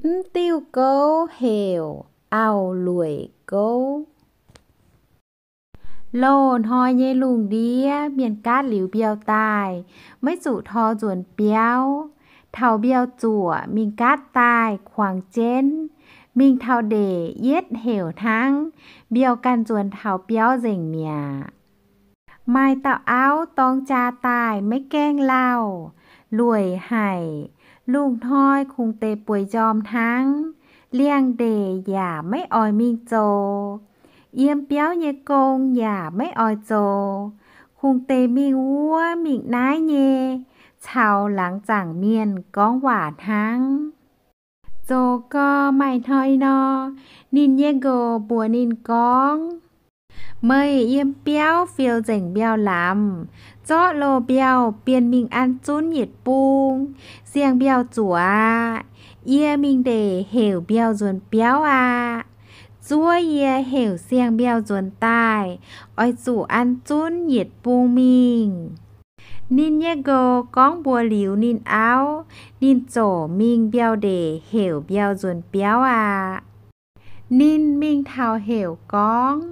Mv diuh gouv heuc auv-lueic gouv. Loz-hnoi nyei lungh ndiev mienh gaatv liuz mbiauh daaih, maiv zuqc tor nzuonx biauv. Taux mbiauh zuoqc mingh gaatv daaih kuangx jienv, mingh taux ndeic yietv heuc hnangv, mbiauh ganh nzuonx taux biauv nzengc mi'aqv. Maaih dauh auv dorng jaa daaih maiv gaengh lauh, lueic haic. Lungh hnoi kungx deix bueix njormh hnangv, liangx-ndeic yaac maiv oix mingh zoux, yiem biauv nyei gong yaac maiv oix zoux, kungx deix mingh wuov mingh naaiv nyei, caux laangz zaangc mienh gorngv waac hnangv. Zoux gau maaih hnoi nor, ninh nyei nqox mbuox ninh gorngv, meih yiem biauv fioux nzengc mbiauh lamz, zorqv loz-mbiauh bienh mingh an zunv yietc bung, siang-mbiauh zuqc aqv. Yie mingh ndeic heuc mbiauh nzuonx biauv aqv. Zuov yie heuc siang-mbiauh nzuonx daaih, oix zuqc an zunv yietc bung mingh. Ninh nyei nqox gorngv mbuox liuz ninh auv, ninh ziouc mingh mbiauh ndeic heuc mbiauh nzuonx biauv aqv. Ninh mingh taux heuc gorngv,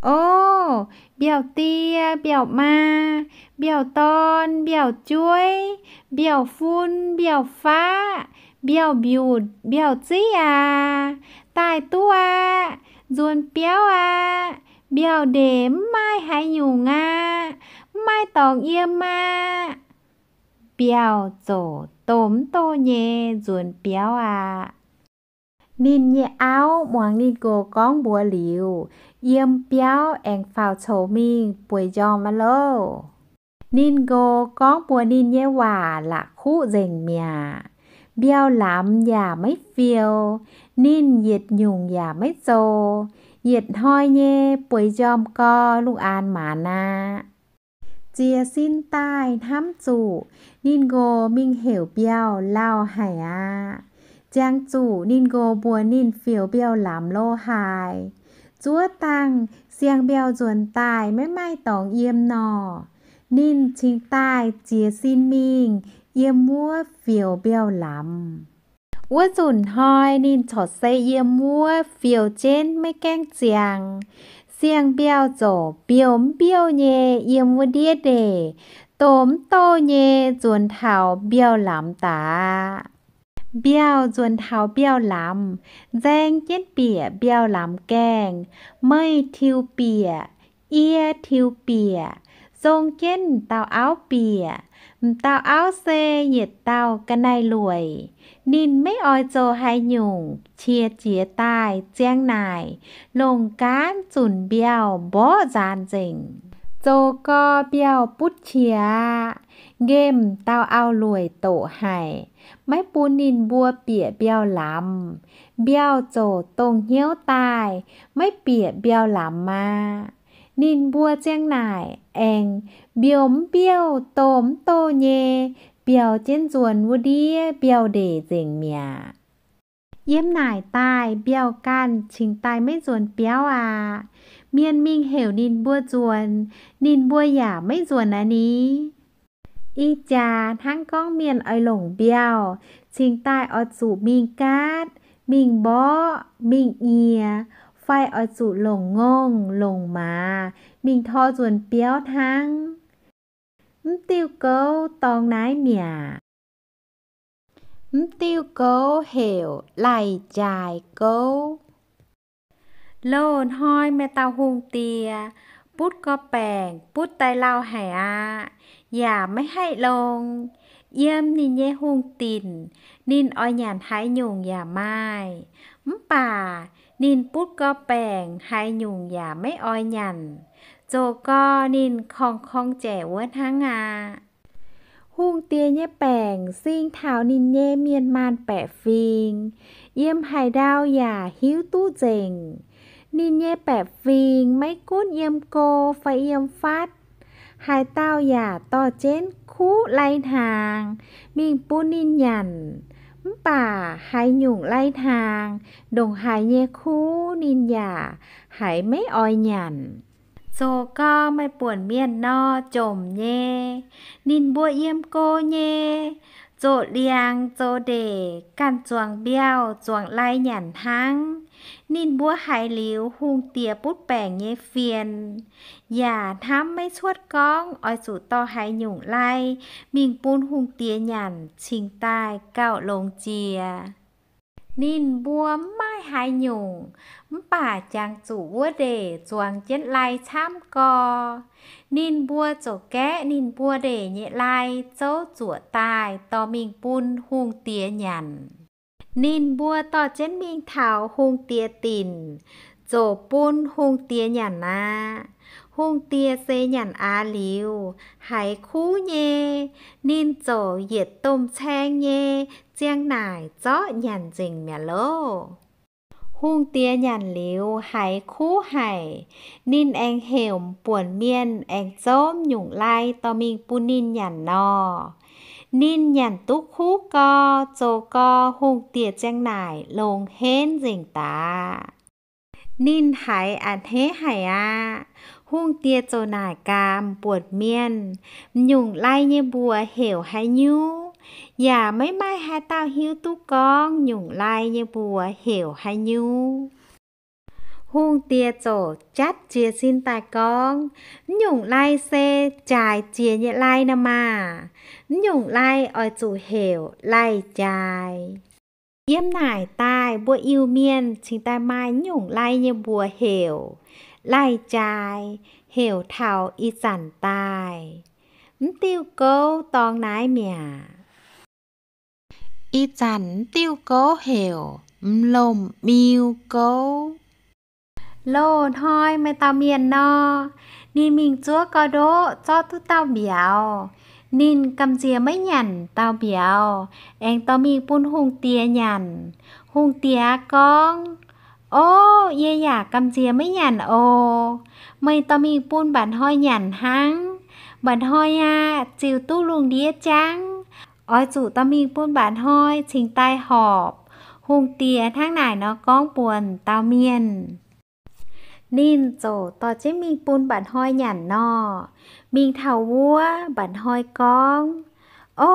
O, mbiauh die, mbiauh maa, mbiauh dorn, mbiauh jueiv, mbiauh fun, mbiauh faqv, mbiauh mbiutc, mbiauh ziqv aac, daaih duqv aqv. Nzuonx biauv aqv. Mbiauh ndeic mv maaih haaix nyungc aqv. Mv maaih dorngx yiem aqv. Mbiauh ziouc domh mv doh nyei nzuonx biauv aqv. Ninh nyei auv muangx ninh nqox gorngv mbuox liuz, yiem biauv aengx faaux coux mingh bueix njormh aqv loh. Ninh nqox gorngv mbuox ninh nyei waac la'kuqv nzengc mi'aqv. Mbiauh lamz yaac maiv fioux, ninh yietc nyungc yaac maiv zoux, yietc hnoi nyei bueix njormh gau lungh aanx maanz aqv. Jiez sin daaih hnamv zuqc ninh nqox mingh heuc mbiauh lauh haic aqv. Ziangh zuqc ninh nqox mbuox ninh fioux mbiauh lamz lo haaix, zuov dangh siang-mbiauh nzuonx daaih maiv maaih dorngx yiem nor, ninh cingx daaih jiez sin mingh yiem wuov fioux mbiauh lamz. Wuov nzunc hnoi ninh corc se yiem wuov fioux jienv maiv gaengh ziangx. Siang-mbiauh ziouc mbiouh mv mbiouh nyei yiem wuov ndiev ndeic, domh mv doh nyei nzuonx taux mbiauh lamz daaih. Mbiauh nzuonx taux mbiauh lamz, nzaeng jienv bieqc mbiauh lamz gaengh, meih tiux bieqc, yie tiux bieqc, zong jienv m'dauh auv bieqc. M'dauh auv se yietc dauh ga'naaiv-lueic. Ninh maiv oix zoux haaix nyungc, qiex jiez daaih ziang naaic, longc gaanv zunc mbiauh mborqv nzaanx nzengc. Zoux gau mbiauh butv qiex aqv. Nqemh dauh auv-lueic doqc haic, maiv bun ninh mbuo bieqc mbiauh lamz. Mbiauh ziouc dongh hnyouv daaih, maiv bieqc mbiauh lamz aqv. Ninh mbuo ziang naaic aengx mbiouh mv mbiouh, domh mv doh nyei, biauh jienv nzuonx wuov ndiev mbiauh ndeic nzengc mi'aqv. Yiem naaic daaih mbiauh ganh cingx daaih maiv nzuonx biauv aqv. Mienh mingh heuc ninh mbuo nzuonx, ninh mbuo yaac maiv nzuonx aqv ni. Ih jaax hnangv gorngv mienh oix longc mbiauh, cingx daaih oix zuqc mingh gaatv, mingh mborqv, mingh nyiex, fai oix zuqc longc ngongh, longc maaz, mingh tor nzuonx biauv hnangv. Mv diuh gouv dorngx naaiv mi'aqv. Mv diuh gouv heuc lai-jaaix gouv. Loz-hnoi maaih dauh hungh diex butv gorqv-baengc butv daaih lauh haic aqv, yaac maiv haih longx. Yiem ninh nyei hungh dinc, ninh oix nyanc haaix nyungc yaac maaih. Mv baac ninh butv gorqv-baengc haaix nyungc yaac maiv oix nyanc, zoux gau ninh korngv-korngv jaic wuov hnangv aqv. Hungh diex nyei baengc sing taux ninh nyei mienh maanh baeqc fingx, yiem haaix ndau yaac hiuv duqv nzengc. Ninh nyei baeqc fingx maiv gunv yiem go fai yiem fatv, haaix dauh yaac dorh jienv kuv lai-hnaangx mingh bun ninh nyanc. Mv baac haaix nyungc lai-hnaangx, ndongc haaix nyei kuv ninh yaac haiz maiv oix nyanc. Zoux gau maaih buonc mienh nor jomc nyei, ninh mbuo yiem go nyei, zoqc liangx zoux ndeic ganh zuangx mbiauh zuangx lai nyanc hnangv. Ninh mbuo haiz liuz hungh diex butv baengc nyei fienx, yaac hnamv maiv cuotv gorngv oix zuqc dorh haaix nyungc lai mingh bun hungh diex nyanc cingx daaih gauh longx jiex. Ninh mbuo mv maaih haaix nyungc, mv baac jangx zuqc wuov ndeic zuangx jienv lai camv gorx. Ninh mbuo ziouc gaeqv ninh mbuo ndeic nyei lai zouv zuoqc daaih dorh mingh bun hungh diex nyanc. Ninh mbuo dorh jienv mingh taux hungh diex dinc, ziouc bun hungh diex nyanc aqv. Hungh diex seix nyanc aqv liuz, haiz kuv nyei, ninh ziouc yietc domh caeng nyei ziang naaic zorqv nyanc nzengc mi'aqv loh. Hungh diex nyanc liuz haiz kuv haic, ninh aengx heuc buonc mienh aengx zouv nyungc lai dorh mingh bun ninh nyanc nor. Ninh nyanc duqv kuv gau, zoux gau, hungh diex ziang naaic longx henv nzengc daaih. Ninh haiz a'hneiv haic aqv. Hungh diex ziouc naaic gaamz buonc mienh, m'nyungc lai nyei mbuox heuc haaix nyungc, yaac maiv maaih haaix dauh hiuv duqv gorngv nyungc lai nyei mbuox heuc haaix nyungc. Hungh diex ziouc jatv jiez sin daaih gorngv, m'nyungc lai se jaaix jiex nyei lai nor maah! M'nyungc lai oix zuqc heuc lai-jaaix. Yiem naaic daaih mbuo Iu-Mienh cingx daaih maaih m'nyungc lai nyei mbuox heuc lai-jaaix, heuc taux ih zanc daaih. Mv diuh gouv dorngx naaiv mi'aqv. Ih zanc mv diuh gouv heuc m'lomh miu gouv. Loz-hnoi maaih dauh mienh nor, ninh mingh zuov gau ndoqv zorqv duqv dauh mbiauz. Ninh gamh nziex maiv nyanc dauh mbiauz, aengx dorh mingh bun hungh diex nyanc. Hungh diex gorngv, O, yie yaac gamh nziex maiv nyanc oc. Meih dorh mingh bun mba'hnoi nyanc hnangv. Mba'hnoi aqv, ziux duqv lungh ndiev jangv. Oix zuqc dorh mingh bun mba'hnoi cingx daaih horpc. Hungh diex hnangv naaic nor gorngv buonc dauh mienh. Ninh ziouc dorh jienv mingh bun mba'hnoi nyanc nor. Mingh taux wuov, mba'hnoi gorngv, O,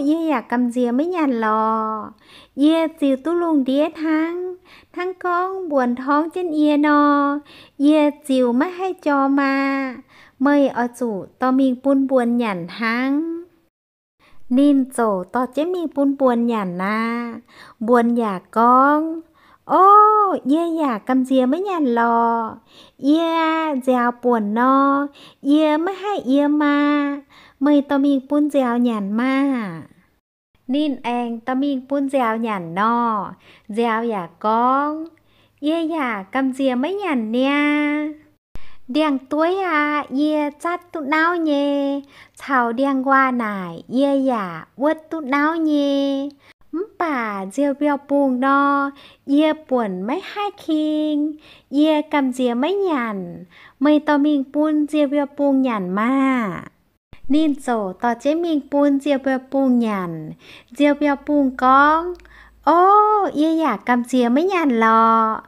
yie yaac gamh nziex maiv nyanc lorqc. Yie ziux duqv lungh ndiev hnangv. Hnangv gorngv mbuonx torngv jienv yie nor, yie ziux maiv haih jorm aqv. Meih oix zuqc dorh mingh bun mbuonx nyanc hnangv. Ninh ziouc dorh jienv mingh bun mbuonx nyanc aqv. Mbuonx yaac gorngv, O, yie yaac gamh nziex maiv nyanc lorqc. Yie nziaaux buonc nor, yie maiv haih yiem aqv. Meih dorh mingh bun nziaaux nyanc maah! Ninh aengx dorh mingh bun nziaaux nyanc nor, nziaaux yaac gorngv, Yie yaac gamh nziex maiv nyanc niaa. Ndiangx-dueiv aqv, yie zatv duqv nauv nyei. Caux ndiangx-nquaah naaic yie yaac wuotv duqv nauv nyei. Mv baac nziou-mbiauh bungh nor, yie buonc maiv haih king. Yie gamh nziex maiv nyanc. Meih dorh mingh bun nziou-mbiauh bungh nyanc maah! Ninh ziouc dorh jienv mingh bun nziou-mbiauh bungh nyanc. Nziou-mbiauh bungh gorngv, O, yie yaac gamh nziex maiv nyanc lorqc.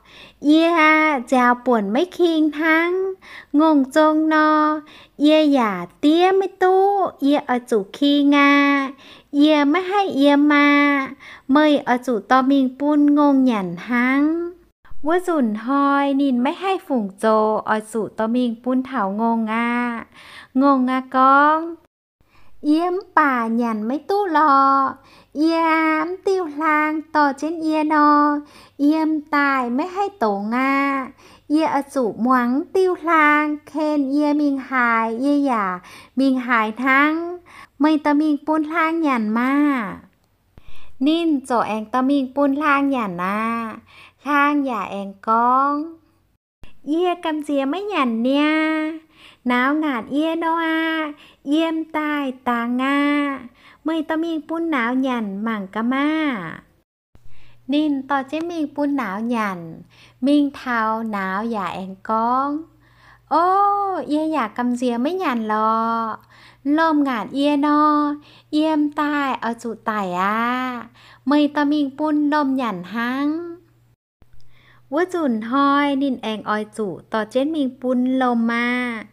Yie nziaaux buonc maiv king hnangv. Ngongh zong nor, yie yaac diev maiv duqv. Yie oix zuqc king aqv. Yie maiv haih yiem aqv. Meih oix zuqc dorh mingh bun ngongh nyanc hnangv. Wuov nzunc hnoi ninh maiv haih fungc zoux, oix zuqc dorh mingh bun taux ngongh aqv. Ngongh aqv gorngv, Yie mv baac nyanc maiv duqv lorqc. Yie mv diuh hlaang dorh jienv yie nor, yiem daaih maiv haih dongz aqv. Yie oix zuqc muangx mv diuh hlaang ken yie mingh haaix, yie yaac mingh haaix hnangv. Meih dorh mingh bun hlaang nyanc maah! Ninh ziouc aengx dorh mingh bun hlaang nyanc aqv. Hlaang yaac aengx gorngv, Yie gamh nziex maiv nyanc niaa. Nauz ngaatc yie nor aqv. Yiem daaih dangx aqv. Meih dorh mingh bun nauz nyanc mangc gaax maah! Ninh dorh jienv mingh bun nauz nyanc. Mingh taux nauz yaac aengx gorngv, O, yie yaac gamh nziex maiv nyanc lorqc. Lomh ngaatc yie nor, yiem daaih oix zuqc daic aqv. Meih dorh mingh bun lomh nyanc hnangv. Wuov nzunc hnoi ninh aengx oix zuqc dorh jienv mingh bun lomh maa.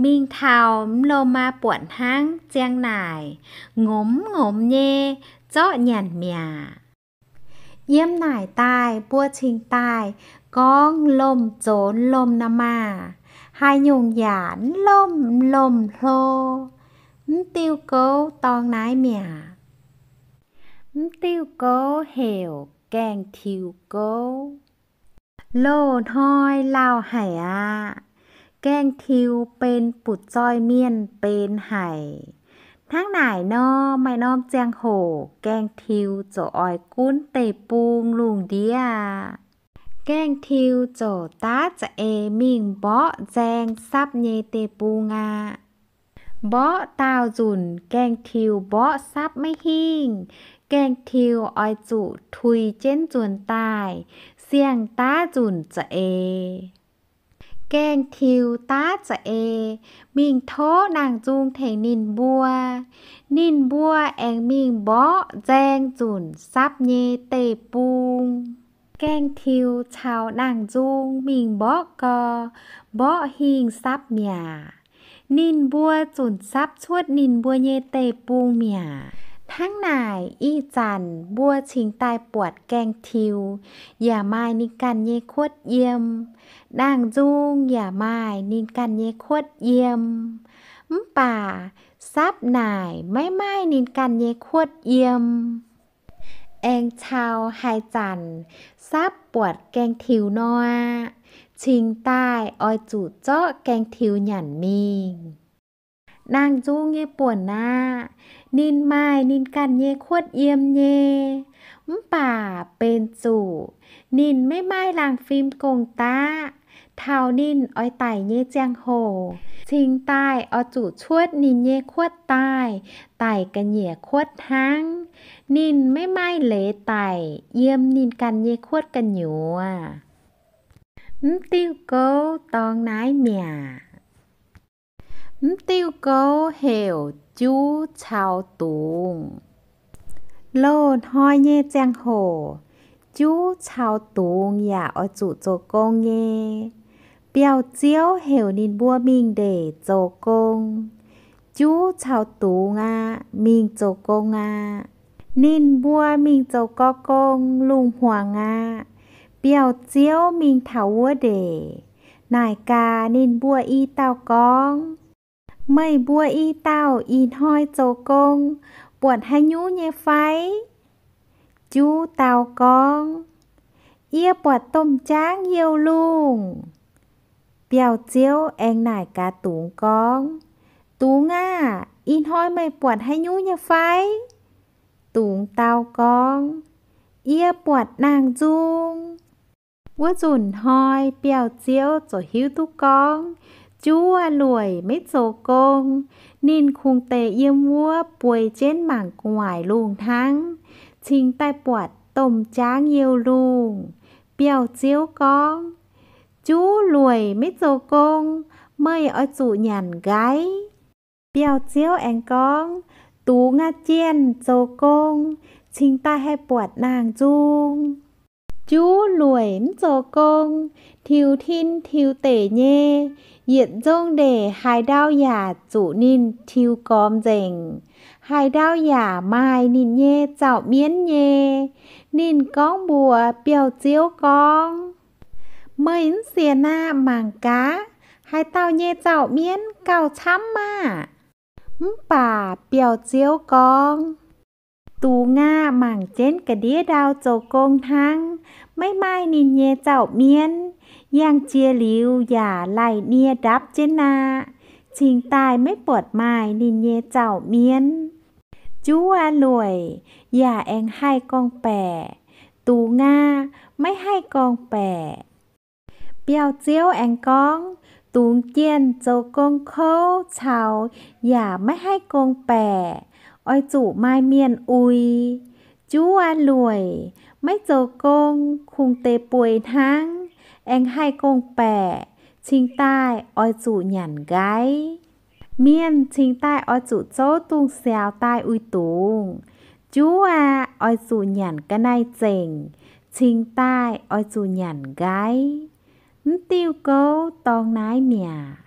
Mingh taux m'lomh maa buatc hnangv ziang naaic, ngomz ngomz nyei, zorqv nyanc mi'aqv. Yiem naaic daaih mbuo cingx daaih gorngv lomh nzox lomh nor maah, haaix nyungc yaac lomh lomh hlo. Mv diuh gouv dorngx naaiv mi'aqv. Mv diuh gouv heuc gaengh tiux gouv. Loz-hnoi lauh haic aqv. Gaengh tiux benx butv-zoih mienh benx haic. Hnangv naaic nor, maaih norm ziangh hoc gaengh tiux ziouc oix gunv deic-bung lungh ndiev aqv. Gaengh tiux ziouc daav za'eix mingh mborqv nzaeng sapv nyei deic-bung aqv. Mborqv daauh nzunc gaengh tiux mborqv sapv maiv hingh. Gaengh tiux oix zuqc tuix jienv nzuonx daaih, siang daav nzunc za'eix. Gaengh tiux daav za'eix mingh tov nangh nzung tengx ninh mbuo. Ninh mbuo aengx mingh mborqv nzaeng nzunc sapv nyei deic-bung. Gaengh tiux caux nangh nzung mingh mborqv gau, mborqv hingh sapv mi'aqv. Ninh mbuo zunc sapv cuotv ninh mbuo nyei deic-bung mi'aqv. Hnangv naaic, ih zanc mbuo cingx daaih buatc gaengh tiux yaac maaih ninh ganh nyei kuotv yiem. Nangh nzung yaac maaih ninh ganh nyei kuotv yiem. Mv baac sapv naaic maiv maaih ninh ganh nyei kuotv yiem. Aengx caux haaix zanc sapv buatc gaengh tiux nor aqv, cingx daaih oix zuqc zorqv gaengh tiux nyanc mingh. Nangh nzung nyei buonc aqv, ninh maaih ninh ganh nyei kuotv yiem nyei. Mv baac benx zuqc ninh maiv maaih laangh fim gong-daqv. Taux ninh oix daic nyei ziangh hoc, cingx daaih oix zuqc cuotv ninh nyei kuotv daaih, daic ga'nyiec kuotv hnangv. Ninh maiv maaih leiz daic yiem ninh ganh nyei kuotv gu'nyuoz. Mv diuh gouv dorngx naaiv mi'aqv. Mv diuh gouv heuc juv caux dungz. Loz-hnoi nyei ziangh hoc, juv caux dungz yaac oix zuqc zoux gong nyei. Biauv-ziouv heuc ninh mbuo mingh ndeic zoux gong. Juv caux dungz aqv, mingh zoux gong aqv. Ninh mbuo mingh zoux gau gong lungh hmuangx aqv. Biauv-ziouv mingh taux wuov ndeic, naaic gaax ninh mbuo i dauh gorngv, Meih mbuo i dauh ih hnoi zoux gong buatc haaix nyungc nyei fai? Juv dau gorngv, Yie buatc domh jaangv youh lungh. Biauv-ziouv aengx naaic gaax dungz gorngv, Dungz aah! Ih hnoi meih buatc haaix nyungc nyei fai? Dungz dau gorngv, Yie buatc nangh nzung. Wuov nzunc hnoi biauv-ziouv ziouc hiuv duqv gorngv juv a'lueic maiv zoux gong. Ninh kungx deix yiem wuov bueix jienv mangc gu'nguaaic lungh hnangv, cingx daaih buatc domh jaangv youh lungh. Biauv-ziouv gorngv, Juv lueic maiv zoux gong, meih oix zuqc nyanc nqaiv. Biauv-ziouv aengx gorngv, Dungz aah! Jienh zoux gong, cingx daaih haih buatc nangh nzung. Juv lueic mv zoux gong, tiux tin tiux deic nyei, yietc nzong ndeic haaix ndau yaac zuqc ninh tiux gormx nzengc. Haaix ndau yaac maaih ninh nyei zaux-mienv nyei. Ninh gorngv mbuox biauv-ziouv gorngv, Meih mv sienx aqv. Mangc gaax, haaix dauh nyei zaux-mienv gauh camv maah! Mv baac biauv-ziouv gorngv, Dungz aah! Mangc jienv ga'ndiev ndau zoux gong hnangv, maiv maaih ninh nyei zaux-mienv. Yangh jiex liuz yaac laih nie ndapv jienv aqv. Cingx daaih maiv buatc maaih ninh nyei zaux-mienv. Juv a'lueic yaac aengx haih gorngv-baeqc. Dungz aah! Maiv haih gorngv-baeqc. Biauv-ziouv aengx gorngv, Dungz jienh zoux gong kouv caux yaac maiv haih gorngv-baeqc. Oix zuqc maaih mienh uix. Juv a'lueic maiv zoux gong, kungx deix bueix hnangv, aengx haih gorngv-baeqc, cingx daaih oix zuqc nyanc nqaiv. Mienh cingx daaih oix zuqc zouv dungz siaaux daaih uix dungz. Juv aah! Oix zuqc nyanc ga'naaiv-zengc, cingx daaih oix zuqc nyanc nqaiv. Mv diuh gouv dorngx naaiv mi'aqv.